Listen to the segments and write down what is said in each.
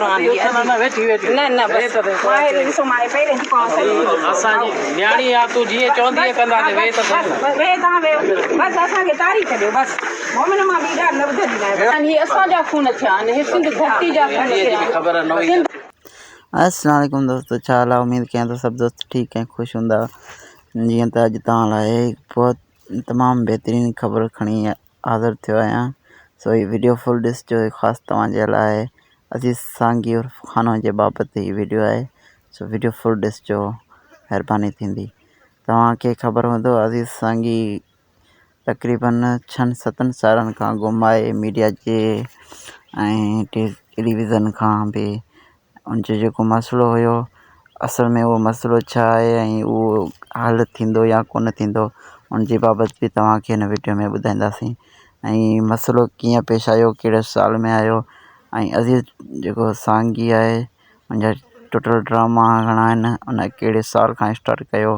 نه نه بس مان هي ڏسو مان هي پهرين ٿي پوان اسان جي نياڻي آ تون جيئن چوندينء ڪنداسين ويهه ته سهي بس ويهه توهان ويهو بس اسان کي تاريخ ڏيو بس مومن مان ٻي ڳالهه نه ٻڌندي آهيان. هي اسان جا خون ٿيا آهن، هي سنڌ ڌرتي جا خون ٿيا آهن. خبر نه هئي. سنڌ السلام عليڪم دوستو ڇا حال آهي اميد ڪيان ٿو سڀ دوست ٺيڪ ۽ خوش هوندا جيئن ته اڄ توهان لاء بهت تمام بهترين خبر کڻي حاضر ٿيو آهيان سو هي وڊيو فل ڏسجو هي خاص توهان جي لاء عزيز سانگي عرف خانو جي بابت هي وڊيو آهي سو وڊيو فل ڏسجو مهرباني ٿيندي توهان کي خبر هوندو عزيز سانگي تقريبن ڇهن ستن سالن کان گم آهي ميڊيا جي ۽ ٽيليويزن کان به ان جو جيڪو مسئلو هيو اصل ۾ اهو مسئلو ڇا آهي ۽ اهو حل ٿيندو يا ڪونه ٿيندو ان جي بابت به توهان کي هن وڊيو ۾ ٻڌائينداسين ۽ مسئلو ڪيئن پيش آيو ڪهڙي سال ۾ آيو ۽ عزيز جيڪو سانگي آهي ان جا ٽوٽل ڊراما گهڻا آهن ان ڪهڙي سال کان اسٽارٽ ڪيو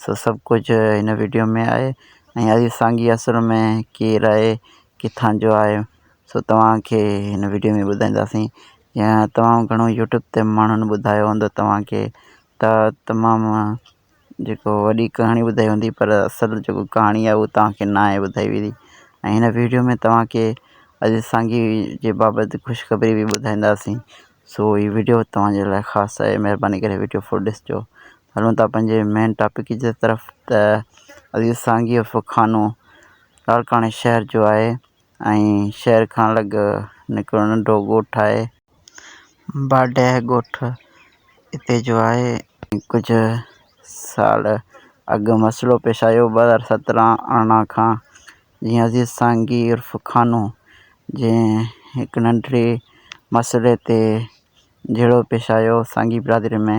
سو سڀ ڪجهه هن وڊيو ۾ آهي ۽ عزيز سانگي اصل ۾ ڪير آهي ڪٿان جو آهي سو توهان کي هن وڊيو ۾ ٻڌائينداسين يا تمام گهڻو يوٽيوب تي ماڻهن ٻڌايو هوندو توهان کي ته تمام جيڪو وڏي ڪهاڻي ٻڌائي هوندي پر اصل جيڪو ڪهاڻي آهي اهو توهان کي ناهي ٻڌائي ويندي ۽ هن ويڊيو ۾ توهان کي اڄ سانگي جي بابت خوشخبري به ٻڌائينداسين سو هي ويڊيو توهان جي لاء خاص آهي مهرباني ڪري ويڊيو فل ڏسجو هلون ٿا پنهنجي مين ٽاپڪ جي طرف ته عزيز سانگي عرف خانو لاڙڪاڻي شهر جو آهي ۽ شهر کان لڳ هڪڙو ننڍو ڳوٺ آهي. باڊهه ڳوٺ اتي جو آهي. ڪجهه سال اڳ مسئلو پيش آيو 2017 18 کان جيئن عزيز سانگي عرف خانو جنهن هڪ ننڍڙي مسئلي تي جهيڙو پيش آيو سانگي برادري ۾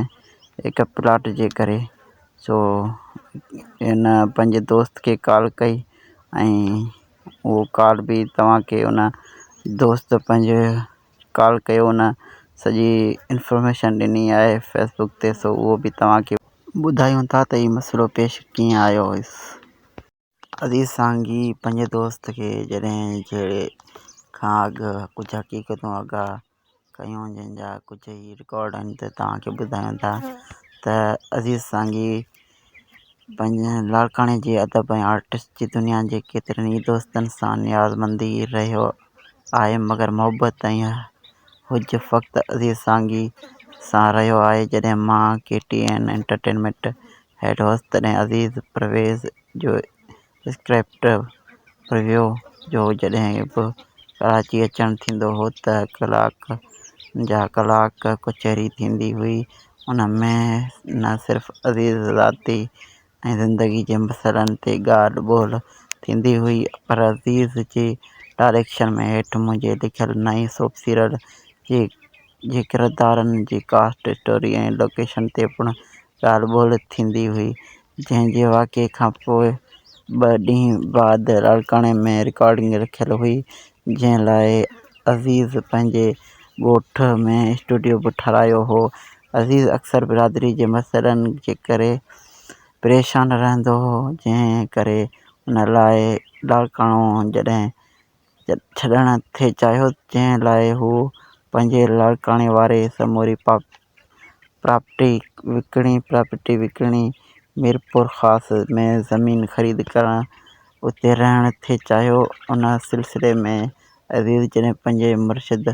هڪ پلاٽ جي ڪري سو هن پنهنجي دوست کي ڪال ڪئي ۽ اهو ڪال به توهان کي ان دوست پنهنجي ڪال ڪيو ان سڄي انفارميشن ڏني آهي فيس بڪ تي سو اهو به توهان کي ٻڌايون ٿا ته هي مسئلو پيش ڪيئن آيو هيس. عزيز سانگي پنهنجي دوست کي جڏهن جهيڙي کان اڳ ڪجهه حقيقتون آگاهه ڪيون جنهن جا ڪجهه هي رڪارڊ آهن ته توهان کي ٻڌايون ٿا ته عزيز سانگي پنهنجي لاڙڪاڻي جي ادب ۽ آرٽسٽ جي دنيا جي ڪيترن ئي دوستن سان نيازمندي رهيو آهي مگر محبت ۽ حج فقط عزيز سانگي سان رهيو آهي جڏهن مان ڪي ٽي اين انٽرٽينمينٽ هيڊ هوس تڏهن عزيز پرويز جو اسڪرپٽ پڙهيو جو جڏهن به ڪراچي اچڻ ٿيندو هو ته ڪلاڪ جا ڪلاڪ ڪچهري ٿيندي هئي. ان ۾ نه صرف عزيز ذاتي ۽ زندگي جي مسئلن تي ڳالهه ٻولهه ٿيندي هئي پر عزيز جي ڊائريڪشن ۾ هيٺ منهنجي لکيل نئين سوپ سيريل جي ڪردارن جي ڪاسٽ، اسٽوري ۽ لوڪيشن تي پڻ ڳالهه ٻولهه ٿيندي هئي. جنهن جي واقعي کان پوء ٻه ڏينهن بعد لاڙڪاڻي ۾ رڪارڊنگ رکيل هئي، جنهن لاء عزيز پنهنجي ڳوٺ ۾ اسٽوڊيو به ٺهرايو هو. عزيز اڪثر برادري جي مسئلن جي ڪري پريشان رهندو هو، جنهن ڪري ان لاء لاڙڪاڻو جڏهن ڇڏڻ ٿي چاهيو، جنهن لاء هو پنهنجي لاڙڪاڻي واري سموري پراپرٽي وڪڻي پراپرٽي وڪڻي ميرپورخاص ۾ زمين خريد ڪرڻ اتي رهڻ ٿي چاهيو. ان سلسلي ۾ عزيز جڏهن پنهنجي مرشد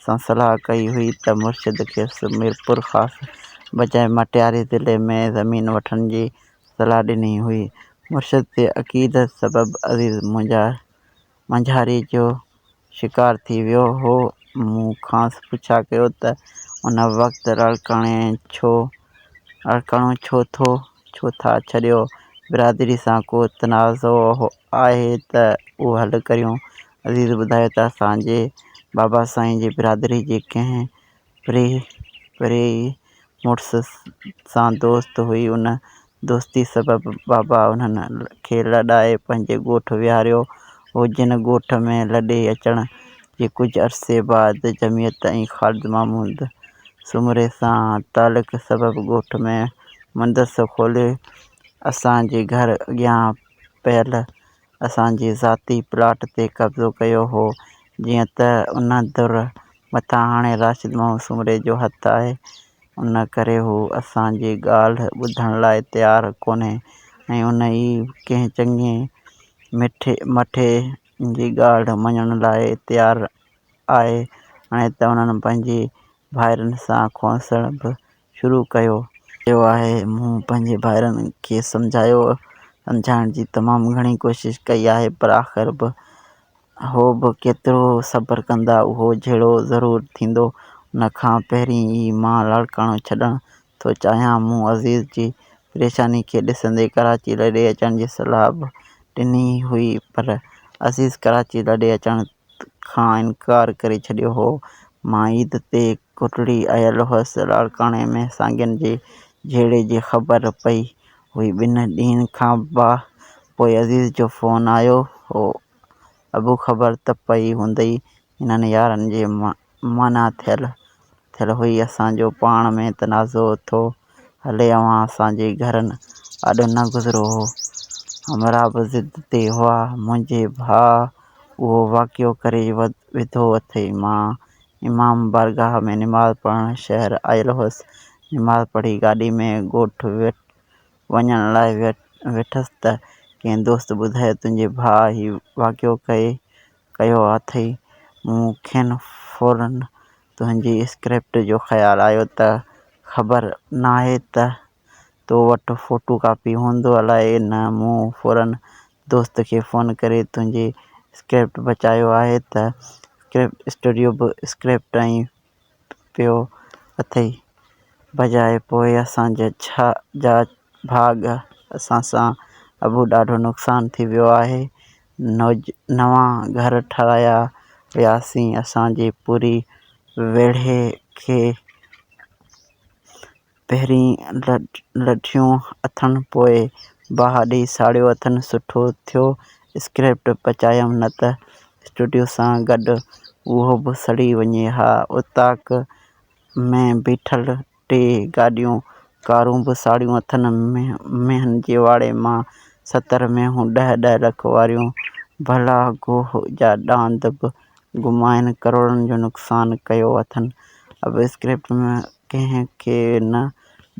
سان صلاح ڪئي هئي ته مرشد کيس ميرپورخاص بجاء مٽياري ضلعي ۾ زمين وٺڻ جي صلاح ڏني هئي. مرشد تي عقيدت سبب عزيز مونجهاري جو شڪار ٿي ويو هو. مون کانئس پڇا ڪيو ته ان وقت لاڙڪاڻو ڇو ٿا ڇڏيو؟ برادري سان ڪو تنازعو آهي ته اهو حل ڪريون. عزيز ٻڌايو ته اسان جي بابا سائين جي برادري جي ڪنهن پرئي مڙس سان دوست هئي، ان دوستي سبب بابا انهن کي لڏائي پنهنجي ڳوٺ ويهاريو هو، جن ڳوٺ ۾ لڏي اچڻ جي ڪجهه عرصي بعد جمعيت ۽ خالد محمود سومري سان تعلق سبب ڳوٺ ۾ مدرسو کولي اسان جي گهر اڳيان پيل اسان جي ذاتي پلاٽ تي قبضو ڪيو هو، جيئن ته ان در مٿان هاڻي راشد محمد سومري جو هٿ آهي ان ڪري هو اسان جي ڳالهه ٻڌڻ لاء تيار ڪونهي ۽ نه ئي ڪنهن چڱي مٺي جي ڳالهه مڃڻ لاء تيار آهي. هاڻي ته انهن پنهنجي ڀائرن سان کونسڻ به شروع ڪيو آهي. مون پنهنجي ڀائرن کي سمجهايو سمجهائڻ جي تمام گهڻي ڪوشش ڪئي آهي پر آخر به هو به ڪيترو صبر ڪندا، اهو جهيڙو ضرور ٿيندو. ان کان پهرين ئي مان لاڙڪاڻو ڇڏڻ ٿو چاهيان. مون عزيز جي پريشاني کي ڏسندي ڪراچي لڏي اچڻ جي صلاح به ڏني هئي پر عزيز ڪراچي لڏي اچڻ کان انڪار ڪري ڇڏيو هو. مان عيد تي ڪوٽڙي آيل هئس. لاڙڪاڻي ۾ سانگين جي جهيڙي جي خبر پئي هئي. ٻن ڏينهن کان پوء عزيز جو فون آيو هو. ابو خبر ته پئي هوندئي هنن يارن جي منع ٿيل هئي اسان جو پاڻ ۾ تنازعو ٿو هلي اوهان اسان جي گهرن آڏو نه گذرو هو همراهه به ضد تي هئا منهنجي ڀاء اهو واقعو ڪري وڌو اٿئي مان امام بارگاهه ۾ نماز پڙهڻ شهر آيل هئس نماز پڙهي گاڏي ۾ ڳوٺ وڃڻ لاء ويٺس ته ڪنهن دوست ٻڌايو تنهنجي ڀاء هي واقعو ڪيو اٿئي. مون کين فورن تنهنجي اسڪرپٽ جو خيال آيو ته خبر ناهي ته تو وٽ فوٽو ڪاپي هوندو الائي نه. مون فورن دوست کي فون ڪري تنهنجي اسڪرپٽ بچايو آهي ته اسٽوڊيو به اسڪرپٽ ۽ پيو اٿئي. بجاء پوء اسان جا ڀاڳ اسان سان ابو ڏاڍو نقصان ٿي ويو آهي. نوان گهر ٺهرايا وياسين. اسان جي پوري ويڙهي کي پهرين لٺيون اٿن پوء باهه ڏئي ساڙيو اٿن. سٺو ٿيو اسڪرپٽ پچايم نه ته اسٽوڊيو سان گڏ اهو به سڙي وڃي ها. اوطاق ۾ بيٺل ٽي گاڏيون ڪارون به ساڙيون اٿن. مينهن جي واڙي مان 70 مينهون ڏهه ڏهه لک واريون ڀلا گوهه جا ڏاند به گم آهن. ڪروڙن جو نقصان ڪيو اٿن. اب اسڪرپٽ ڪنهن کي نه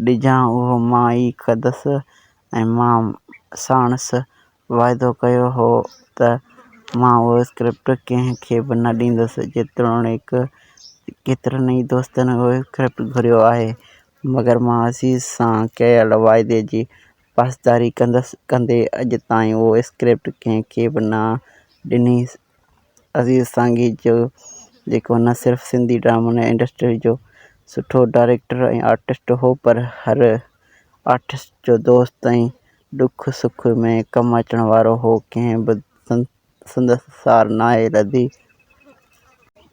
ڏجان اهو مان ئي ڪندس ۽ مان ساڻس واعدو ڪيو هو ته مان اهو اسڪرپٽ ڪنهن کي به نه ڏيندس. جيتوڻيڪ ڪيترن ئي دوستن اهو اسڪرپٽ گهريو آهي، مگر مان عزيز سان ڪيل واعدي جي پاسداري ڪندي اڄ تائين اهو اسڪرپٽ ڪنهن کي به نه ڏني. عزيز سانگي جو جيڪو نه صرف سنڌي ڊرامن انڊسٽري جو سٺو ڊائريڪٽر ۽ آرٽسٽ هو پر هر آرٽسٽ جو دوست ۽ ڏک سک ۾ ڪم اچڻ وارو هو، ڪنهن به سندس سار ناهي لڌي.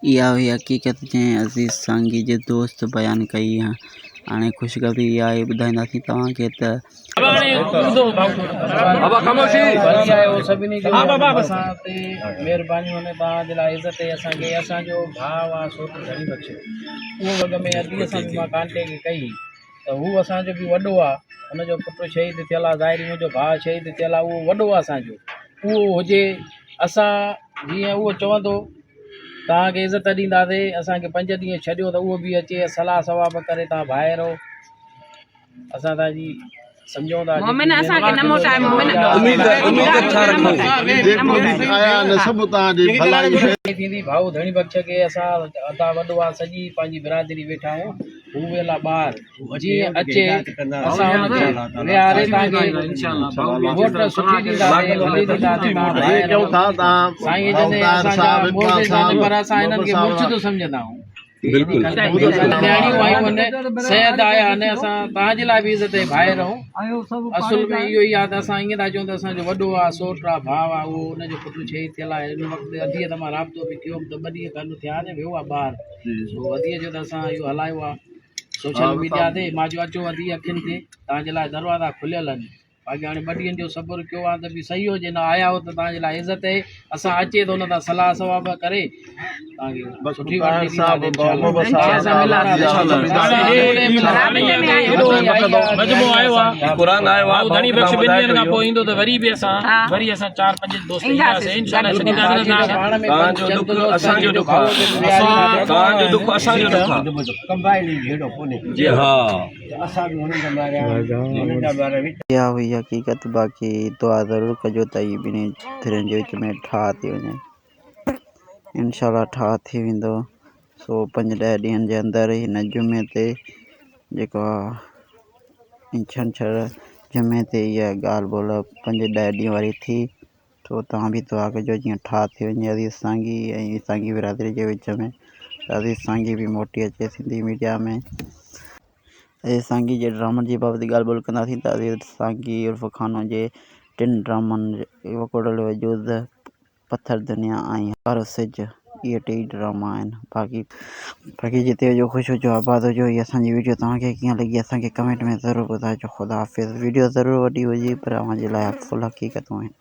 اها هئي حقيقت جنهن عزيز سانگي جي دوست بيان ڪئي. هاڻي خوشخبري اها آهي ٻڌائينداسين توهان کي ته. مهربانيون توهان جي لاء عزت اسان کي اسان جو ڀاء آ سوٽ ڌڻي بخش اهو اڳ ۾ ادي سان به مان ڪانٽيڪٽ ڪئي ته هو اسان جو به وڏو آ ان جو پٽ شهيد ٿيل آ ظاهري منهنجو ڀاء شهيد ٿيل آ اهو وڏو آ اسان جو اهو هجي اسان جيئن اهو چوندو توهان کي عزت ڏينداسي اسان کي پنج ڏينهن ڇڏيو ته اهو به اچي صلاح ثواب ڪري توهان ڀائرو اسان توهان جي سمجهون ٿا مومن اسان کي نه موٽائي مومن اميد اميد ڇا رکون جيڪو به آيا آهن سڀ توهان جي ڀلائي ٿيندي ڀائو ڌڻي بخش کي اسان ادا وڏو آ سڄي پنهنجي برادري ويٺا آهيون هو ويل آ ٻاهر جيئن اچي اسان ان کي ويهاري توهان کي ووٽ سٺي ڏينداسين ڀلي ڏينداسين توهان ڀائر چئون ٿا توهان سائين جڏهن اسان جا مرشد آهن پر اسان هنن کي مرشد سمجهندا آهيون نياڻيون آيون آهن سيد آيا آهن اسان توهان جي لاء به عزت ۽ ڀائر آهيون اصل ۾ اهو ئي آهي ته اسان ائين ٿا چئون ته اسان جو وڏو آهي سوٽ آهي ڀاء آهي اهو ان جو پٽ شهيد ٿيل آهي ان وقت اديء سان مان رابطو به ڪيو ته ٻه ڏينهن کن ٿيا آهن ويو آهي ٻاهر سو اديء چيو ته اسان اهو هلايو آهي سوشل ميڊيا تي مان چيو اچو ادي اکين تي توهان جي لاء دروازا کليل آهن باقي هاڻي ٻه ڏينهن جو صبر ڪيو آهي ته به صحيح هجي نه آيا هو ته توهان جي لاء عزت آهي اسان اچي ته ان تان صلاح ثواب ڪري بس سٺي طاهر صاحب محبوب اسان مجموعو آيو آ قرآن آيو آ ڀائو ڌڻي بخش ٻن ڏينهن کان پوء ايندو ته وري به اسان وري اسان چار پنج دوست اينداسين انشاء الله ڇڏينداسين نه توهان کي. توهان جو ڏک اسان جو ڏک آ توهان جو ڏک اسان جو ڏک آ جي ها اها هئي حقيقت باقي دعا ضرور ڪجو ته هي ٻنهي ڌرين جي وچ ۾ ٺاهه ٿي وڃي انشاء الله ٺاهه ٿي ويندو سو پنج ڏهه ڏينهن جي اندر هن جمعي تي جيڪو آهي ڇنڇر جمعي تي اها ڳالهه ٻولهه پنج ڏهه ڏينهن واري ٿي سو توهان به دعا ڪجو جيئن ٺاهه ٿي وڃي عزيز سانگي ۽ سانگي برادري جي وچ ۾ عزيز سانگي به موٽي اچي سنڌي ميڊيا ۾ عزيز سانگي جي ڊرامن جي بابت ڳالهه ٻولهه ڪنداسين ته عزيز سانگي عرف خانو جي ٽن ڊرامن وڪوڙيل وجود پٿر دنيا ۽ ڪارو سج اهي ٽيئي ڊراما آهن باقي باقي جتي هجو خوش هجو آباد هجو هي اسان جي ويڊيو توهان کي ڪيئن لڳي اسان کي ڪمينٽ ۾ ضرور ٻڌائجو خدا حافظ ويڊيو ضرور وڏي هجي پر اوهان جي لاء فل حقيقتون آهن.